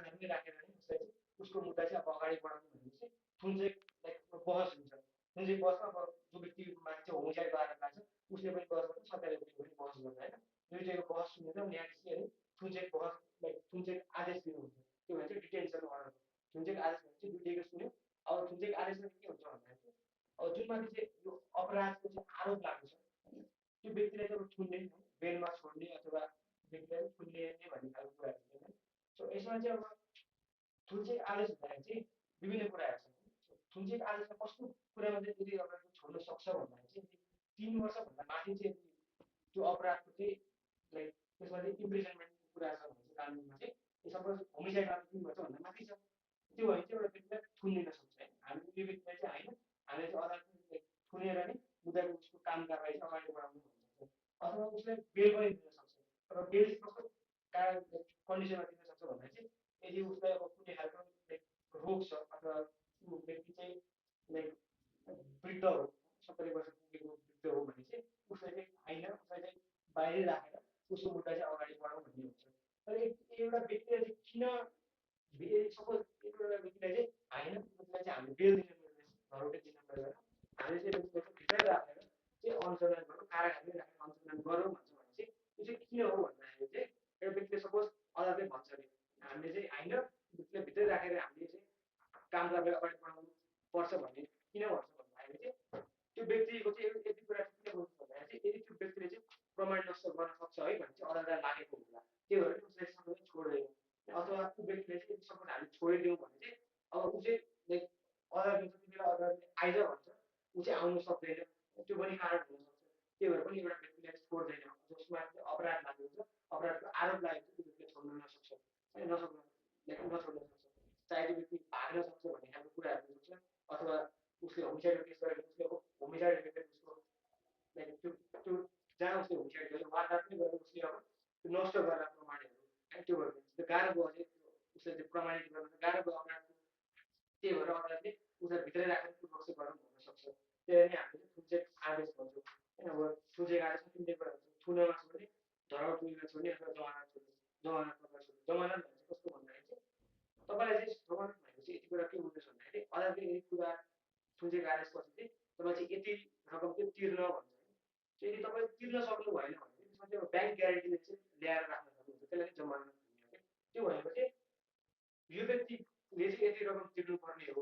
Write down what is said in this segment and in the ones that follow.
कागजहरुमै राखेर नै उसलाई चाहिँ उसको मुद्दा चाहिँ अब अगाडि बढाउनु भनेपछि जुन चाहिँ लाइक बहस हुन्छ जुन चाहिँ बहसमा अब जो व्यक्ति मान्छे होमिसाइड गरेर लाग्छ उसले पनि बहस गर्छ सरकारले पनि बहस गर्छ होइन दुईटैको बहस सुनेर न्यायाधीशले जुन चाहिँ बहस लाइक जुन चाहिँ आदेश दिनुहुन्छ त्यो भन्छ डिटेन्सन अर्डर जुन चाहिँ आदेश भन्छ दुईटैको सुन्यो अब जुन चाहिँ आदेशमा के हुन्छ भन्दाखेरि अब जुन माथि चाहिँ यो अपराधको चाहिँ आरोप लाग्छ होइन त्यो व्यक्तिलाई चाहिँ थुन्ने बेलमा छोड्ने अथवा व्यक्तिलाई थुन्ने भन्ने खालको कुराहरू होइन सो यसमा चाहिँ अब जुन चाहिँ आदेश हुँदाखेरि चाहिँ विभिन्न कुराहरू छन् जुन चाहिँ आदेशमा कस्तो कुरामा चाहिँ यदि अपराध छोड्न सक्छ भन्दाखेरि चाहिँ 3 वर्षभन्दा माथि चाहिँ त्यो अपराधको चाहिँ लाइक त्यसमा चाहिँ इम्प्रिजनमेन्टको कुरा छ भने चाहिँ कानुनमा चाहिँ सपोज होमिसाइडमा 3 वर्षभन्दा माथि छ त्यो भने चाहिँ एउटा व्यक्तिलाई थुन दिन सक्छ है हामी त्यो व्यक्तिलाई चाहिँ होइन हामीले चाहिँ अदालतले थुनेर नै मुद्दाको उसको काम कारबाही चाहिँ अगाडि बढाउनु भन्न सक्छ अथवा उसलाई बेल पनि दिन सक्छ तर बेल चाहिँ कस्तो कारण कन्डिसनमा दिन सक्छ भन्दा चाहिँ यदि उसलाई अब कुनै खालको लाइक रोग छ अथवा ऊ व्यक्ति चाहिँ लाइक वृद्ध हो 70 वर्ष पुगेको वृद्ध हो भने चाहिँ उसलाई चाहिँ होइन उसलाई चाहिँ बाहिरै राखेर उसको मुद्दा चाहिँ अगाडि बढाउँ भन्ने हुन्छ तर एउटा व्यक्तिलाई चाहिँ किन सपोज एउटा व्यक्तिलाई चाहिँ होइन उसलाई चाहिँ हामीले बेल दिन मिल्दैन घरौटै दिन मिल्दैन हामीले चाहिँ व्यक्तिलाई चाहिँ भित्र राखेर चाहिँ अनुसन्धान गरौँ कारागारमै राखेर अनुसन्धान गरौँ भन्छ भने चाहिँ त्यो चाहिँ किन हो भन्दाखेरि चाहिँ एउटा व्यक्तिले सपोज अदालतले भन्छ अरे हामीले चाहिँ होइन व्यक्तिलाई भित्रै राखेर हामीले चाहिँ काम कारबाही अगाडि बढाउनु पर्छ भन्ने किन भन्छ भन्दाखेरि चाहिँ त्यो व्यक्तिको चाहिँ यति कुरा किन भन्छ भन्दाखेरि चाहिँ यदि त्यो व्यक्तिले चाहिँ प्रमाण नष्ट गर्न सक्छ है भने चाहिँ अदालतलाई लागेको होला त्यही भएर उसलाई सँगै छोड्दैन अथवा त्यो व्यक्तिले चाहिँ यदि सपोज हामी छोडिदियौँ भने चाहिँ अब ऊ चाहिँ लाइक अदालतले जति बेला अदालतले आइज भन्छ ऊ चाहिँ आउनु सक्दैन त्यो पनि कारण हुनसक्छ त्यही भएर पनि एउटा व्यक्तिलाई छोड्दैन जसमा अपराध लागेको छ अपराधको आरोप लागेको छ त्यो व्यक्तिले छोड्न नसक्छ नसक्न नछोड्न सक्छ चाहे त्यो व्यक्ति भाग्न सक्छ भन्ने खालको कुराहरू सक्छ अथवा उसले होमिसाइडको केस गरेर उसले होमिसाइड रिलेटेड उसको लाइक त्यो जहाँ उसले होमिसाइड गर्यो वारदात नै गरेर उसले अब त्यो नष्ट गरेर प्रमाणहरू त्यो गर्नु त्यो गाह्रो भयो चाहिँ उसले त्यो प्रमाणित गर्न गाह्रो भयो अपराधको त्यही भएर अदालतले उसलाई भित्रै राखेर पूर्वक गरौँ भन्न सक्छ त्यही नै हामीले जुन चाहिँ आदेश भन्छौँ होइन अब जुन चाहिँ आदेशमा तिनवटै कुरा हुन्छ थुनमा छोड्ने धराउ टुङ्गीमा छोड्ने अथवा जमानत छोड्ने जमानत पत्र छोड्ने जमानत भने चाहिँ कस्तो भन्दाखेरि चाहिँ तपाईँलाई चाहिँ जमानत भनेको चाहिँ यति कुरा के बुझ्नुहोस् भन्दाखेरि अदालतले यदि कुरा जुन चाहिँ आदेशपछि चाहिँ तपाईँ चाहिँ यति रकम चाहिँ तिर्न भन्छ है यदि तपाईँ तिर्न सक्नु भएन भने त्यसमा चाहिँ ब्याङ्क ग्यारेन्टीले चाहिँ ल्याएर राख्न सक्नुहुन्छ त्यसलाई चाहिँ जमानत भन्ने हो त्यो भनेको चाहिँ यो व्यक्तिले चाहिँ यति रकम तिर्नुपर्ने हो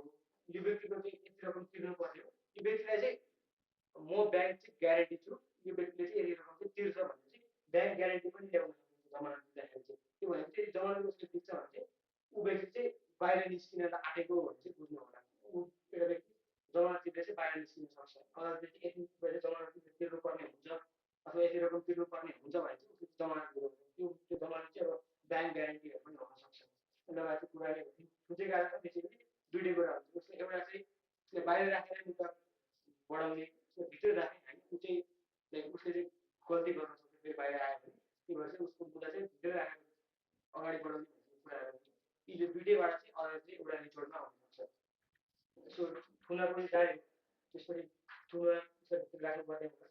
यो व्यक्तिको चाहिँ यति रकम तिर्नुपर्ने हो यो व्यक्तिलाई चाहिँ म ब्याङ्क चाहिँ ग्यारेन्टी छु यो व्यक्तिले चाहिँ यति रकम चाहिँ तिर्छ भने चाहिँ ब्याङ्क ग्यारेन्टी पनि ल्याउन सक्नुहुन्छ जमानत दिँदाखेरि चाहिँ त्यो भनेको चाहिँ जमानत उसले दिन्छ भने चाहिँ ऊ व्यक्ति चाहिँ बाहिर निस्किन आँटेको भने चाहिँ बुझ्नु होला ऊ एउटा व्यक्ति जमानत दिँदा चाहिँ बाहिर निस्किन सक्छ अदालतले चाहिँ यति बजे जमानत तिर्नुपर्ने हुन्छ अथवा यति रकम तिर्नुपर्ने हुन्छ भने चाहिँ उसले जमानत दिनु त्यो जमानत चाहिँ अब ब्याङ्क ग्यारेन्टीहरू पनि हुन सक्छ लगायतको कुरा नै हो जुन चाहिँ कारण बेसिकली दुइटै कुरा हुन्छ उसले एउटा चाहिँ उसले बाहिर राखेर मुद्दा बढाउने उसले भित्र राख्ने होइन ऊ चाहिँ लाइक उसले चाहिँ गल्ती गर्न सक्छ फेरि बाहिर आयो भने त्यही भएर चाहिँ उसको मुद्दा चाहिँ भित्र राखेर अगाडि बढाउने भन्ने कुराहरू यी जो दुइटैबाट चाहिँ अदालत चाहिँ एउटा निचोडमा हुनसक्छ सो थुना पनि जाने त्यसपछि थुना भित्र राख्नुपर्ने हुन्छ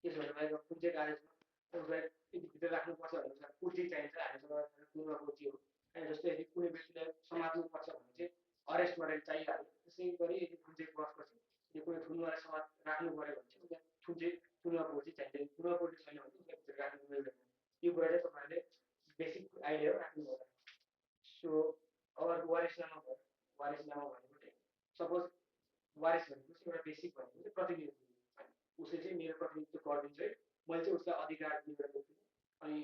त्यसो भने बाहिर कुन चाहिँ आदेशमा उसलाई यदि भित्र राख्नुपर्छ भने पूर्ति चाहिन्छ हामीसँग थुनमा पूर्ति हो होइन जस्तै यदि कुनै व्यक्तिलाई समात्नुपर्छ भने चाहिँ अरेस्ट गरेर चाहिहाल्यो त्यसै गरी यदि कुन चाहिँ बसपछि यदि कुनै थुनवालाई समात राख्नु पऱ्यो भने चाहिँ उसलाई कुन चाहिँ थुनमा पूर्ति चाहिन्छ थुनमा पूर्ति छैन भने उसलाई भित्र राख्नु मिल्दैन यो कुरा चाहिँ तपाईँहरूले बेसिक आइडिया राख्नु होला सो अब वारिसनामा भयो वारिसनामा भनेको चाहिँ सपोज वारिस भनेको चाहिँ एउटा बेसिक भनेको चाहिँ प्रतिनिधित्व उसले चाहिँ मेरो प्रतिनिधित्व गरिदिन्छ है मैले चाहिँ उसलाई अधिकार दिएर दिन्छु अनि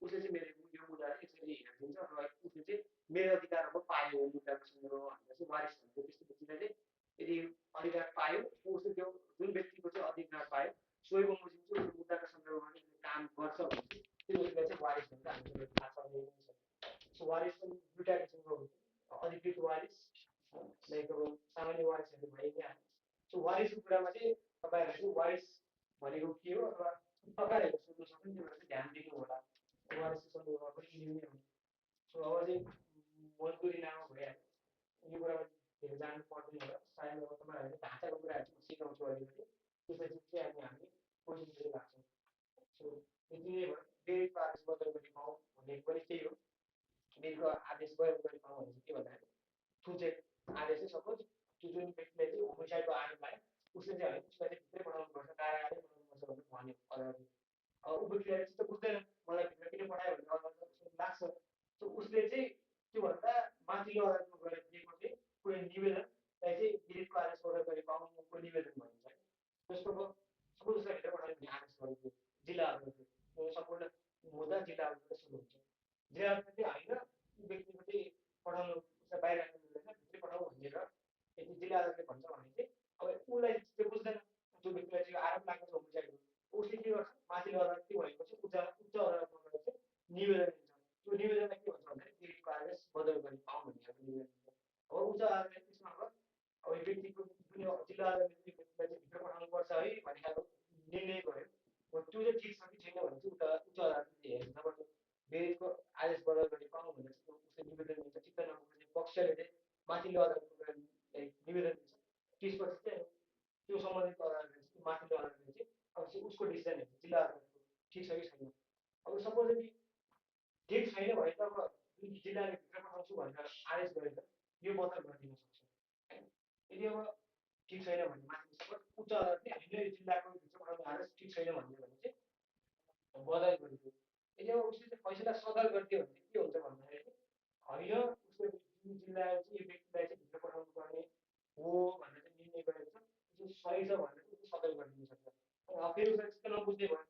उसले चाहिँ मेरो यो मुद्दा चाहिँ यसरी हेरिदिन्छ अथवा उसले चाहिँ मेरो अधिकारहरू पायो यो मुद्दाको सन्दर्भमा भनेर चाहिँ वारिस भनेको त्यस्तो व्यक्तिलाई चाहिँ यदि अधिकार पायो उसले त्यो जुन व्यक्तिको चाहिँ अधिकार पायो सोही बमोजिम चाहिँ उसको मुद्दाको सन्दर्भमा चाहिँ काम गर्छ भने चाहिँ त्यो व्यक्तिलाई चाहिँ वारिस भनेर हामीले थाहा पाउने छ सो वारिस पनि दुईवटा किसिमको हुन्छ अधिकृत वारिस लाइक अब सामान्य वारिसहरू भइहाल्यो सो वारिसको कुरामा चाहिँ तपाईँहरू चाहिँ वारिस भनेको के हो अथवा तपाईँहरूले सोध्न सक्नुहुन्छ त्यो चाहिँ ध्यान दिनु होला वारिसको सन्दर्भमा पनि यही नै हुन्छ सो अब चाहिँ मजदुरी नाममा भइहाल्यो यो कुरामा धेरै जानु पर्दैन होला सायद अब तपाईँहरूले ढाँचाको कुराहरू चाहिँ सिकाउँछु अलिकति त्यसपछि चाहिँ हामी कोसिस लाग्छौँ सो यति नै भयो डेरी वारिस बदल गर्ने पाउँ भनेको पनि त्यही हो बिलको आदेश प्रयोग गरी पाउँ भने चाहिँ के भन्दाखेरि ठुल्चे आदेश चाहिँ सपोज त्यो जुन व्यक्तिले चाहिँ होमिसाइडको आरोप लगायो उसले चाहिँ होइन उसलाई चाहिँ भित्रै पठाउनुपर्छ कारागारै पठाउनुपर्छ भनेर भन्यो अदालतले। अब ऊ व्यक्तिलाई चाहिँ बुझ्दैन मलाई भित्र किन पठायो भन्ने अदालतलाई उसलाई लाग्छ। सो उसले चाहिँ त्योभन्दा माथिल्लो अदालतमा गएर दिएको चाहिँ कुनै निवेदनलाई चाहिँ गिरिफको आदेश प्रयोग गरी पाउनुको निवेदन भनिन्छ। जस्तो सपोज उसलाई भित्र पठाउने भन्ने आदेश गरेको जिल्ला अदालतले सम्पूर्ण मुद्दा जिल्ला अदालतले सुरु हुन्छ। जिल्ला अदालतले होइन ऊ व्यक्तिको चाहिँ पठाउनु उसलाई बाहिर राख्नु मिल्दैन भित्रै पठाउँ भनेर यदि जिल्ला अदालतले भन्छ भने चाहिँ अब उसलाई त्यो बुझ्दैन त्यो व्यक्तिलाई चाहिँ आरोप लागेको छ होमिसाइडको उसले के गर्छ माथिल्लो अदालत के भएको चाहिँ उच्च अदालतमा गएर चाहिँ निवेदन दिन्छ। त्यो निवेदनलाई के भन्छ भन्दाखेरि गिरिफको आदेश बदल गरी पाउँ भन्ने खालको निवेदन दिन्छ। अब उच्च अदालतले त्यसमा अब यो व्यक्तिको जुन जिल्ला अदालतले त्यो व्यक्तिलाई चाहिँ भित्र पठाउनुपर्छ है भन्ने खालको निर्णय गर्यो त्यो चाहिँ ठिक छ कि छैन भने चाहिँ उच्च अदालतले हेर्छ। जब गिरिफको आदेश बदल गरी पाउँ भनेर चाहिँ उसले निवेदन दिन्छ चित्त नबुझ्ने पक्षले चाहिँ माथिल्लो अदालतमा गएर निवेदन दिन्छ। त्यसपछि चाहिँ त्यो सम्बन्धित अदालतले चाहिँ माथिल्लो अदालतले चाहिँ अब चाहिँ उसको डिसिजन हेर्छ जिल्ला अदालतको ठिक छ कि छैन। अब सपोज यदि ठिक छैन भने त अब जुन जिल्लाले भित्र पठाउँछु भनेर आदेश गरेको यो बदल गरिदिन सक्छ होइन। यदि अब ठिक छैन भने माथि सपोज उच्च अदालतले हामीले यो जिल्लाको भित्र पठाउने आदेश ठिक छैन भन्यो भने चाहिँ बदल गरिदियो। यदि अब उसले चाहिँ फैसला सदर गरिदियो भने चाहिँ के हुन्छ भन्दाखेरि होइन उसले जुन जिल्ला चाहिँ यो व्यक्तिलाई चाहिँ भित्र पठाउनु पर्ने हो भनेर चाहिँ निर्णय गरेको छ त्यो सही छ भनेर चाहिँ उसले सदर गरिदिन सक्छ। फेरि उसलाई चित्त नबुझ्ने भयो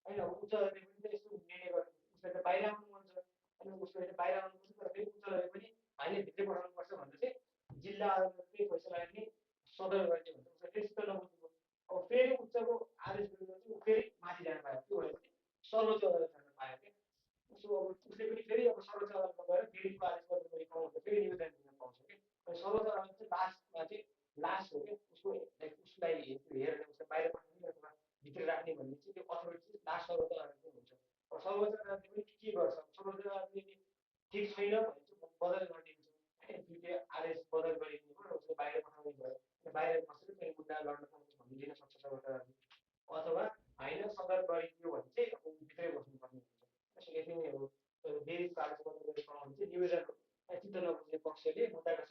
होइन अब उच्च अदालतले पनि यस्तो निर्णय गर्छ उसलाई त बाहिर आउनु मन छ अनि उसले चाहिँ बाहिर आउनुपर्छ तर फेरि उच्च अदालतले पनि हामीले भित्रै पठाउनुपर्छ भनेर चाहिँ जिल्ला अदालतले फैसला गर्ने सदर गरिदियो भने उसलाई फेरि चित्त नबुझ्नु। अब फेरि उच्चको आदेश विरुद्ध चाहिँ फेरि माथि जान पायो त्यो भनेपछि सर्वोच्च अदालत जान पायो क्या। उसो अब उसले पनि फेरि अब सर्वोच्च अदालतमा गएर गिरिफको आदेश बदल गरी पाउँ भनेर फेरि निवेदन दिन पाउँछ कि सर्वोच्च अदालत चाहिँ लास्टमा चाहिँ लास्ट हो क्या उसको उसलाई हेर्ने उसलाई बाहिर पठाउने अथवा भित्र राख्ने भन्ने चाहिँ त्यो अथोरिटी चाहिँ लास्ट सर्वोच्च अदालतमै हुन्छ। अब सर्वोच्च अदालतले पनि के गर्छ सर्वोच्च अदालतले ठिक छैन भने चाहिँ बदल गरिदिन्छ होइन जुन चाहिँ आदेश बदल गरिदिनु भयो उसले बाहिर पठाउने भयो बाहिर बसेर कुनै मुद्दा लड्न पाउँछ भनिदिन सक्छ सर्वोच्च अदालतले अथवा होइन सदर गरिदियो भने चाहिँ अब भित्रै बस्नुपर्ने हुन्छ। यति नै हो गिरिफको आदेश बदल गरी पाउँ भने चाहिँ निवेदन चित्त नबुझ्ने पक्षले मुद्दाका